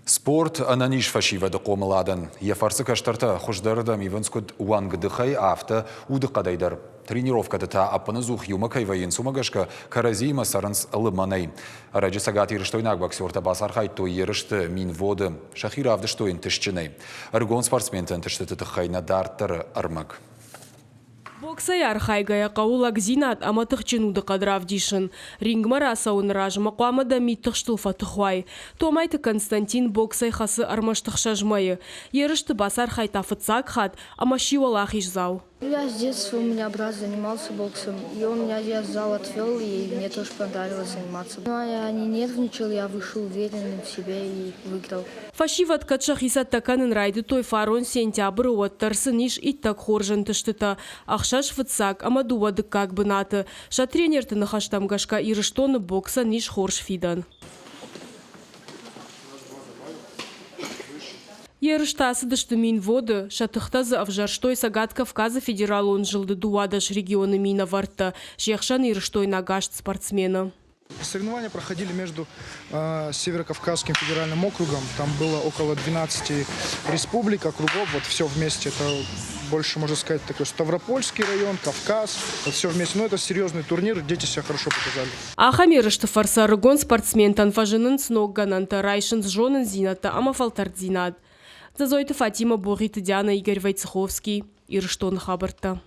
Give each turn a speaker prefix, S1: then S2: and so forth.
S1: Спорт ӕнӕниз фӕсивӕды хъомыладӕн. Йӕ фӕрцы кӕстӕртӕ хуыздӕрырдӕм ивынц куыд уӕнгдыхӕй, афтӕ удыхъӕдӕй дӕр. Тренировкӕты та ӕппынӕдзух иумӕ кӕй вӕййынц, уымӕ гӕсгӕ кӕрӕдзиимӕ цӕрынц лымӕнӕй. Ӕрӕджы цӕгатирыстойнаг боксертӕ бацархайдтой ерысты Минводы. Сӕхи равдыстой ӕнтыстджынӕй. Ӕрыгон спортсменты ӕнтыстыты тыххӕй нӕ дарддӕры ӕрмӕг.
S2: Боксӕй архайгӕйӕ хъӕуы лӕгдзинад ӕмӕ тыхджын удыхъӕд равдисын. Рингмӕ рацӕуыны размӕ хъуамӕ дӕ мидтыхстыл фӕтых уай. Томайты Константин боксӕй хӕцы ӕрмӕст ӕхсӕз мӕйы. Ерысты бацархайдта фыццаг хатт ӕмӕ сси уӕлахиздзау.
S3: Я с детства, у меня брат занимался боксом, и он меня я в зал отвел, и мне тоже понравилось заниматься. Но я не нервничал, я вышел уверенным в себе и выиграл.
S2: Фӕсивӕд кӕд сӕхи цӕттӕ кӕнын райдыдтой фарон сентябры, уӕддӕр сын ис иттӕг хорз ӕнтыстытӕ, ӕхсӕз фыццаг ӕмӕ дыууӕ дыккаг бынаты. Сӕ тренерты ныхӕстӕм гӕсгӕ Ирыстоны боксӕн ис хорз фидӕн. Ерыстӕ ацыдысты Минводы, сӕ тыхтӕ дзы ӕвзӕрстой Цӕгат Кавказы федералон зылды 12 регионы минӕвӕрттӕ, се хсӕн ирыстойнаг аст спортсмены.
S4: Соревнования проходили между Северокавказским федеральным округом. Там было около 12 республик, округов, вот все вместе. Это больше, можно сказать, такой Ставропольский район, Кавказ, вот все вместе. Но это серьезный турнир, дети себя хорошо показали.
S2: Ахӕм ерысты фӕрцы ӕрыгон спортсментӕн фӕзынынц ног гӕнӕнтӕ, райсынц зонындзинӕдтӕ ӕмӕ фӕлтӕрддзинад. Дзӕзойты Фатимӕ, Богъиты Диана, Игорь Войцеховский, Ирыстоны хабӕрттӕ.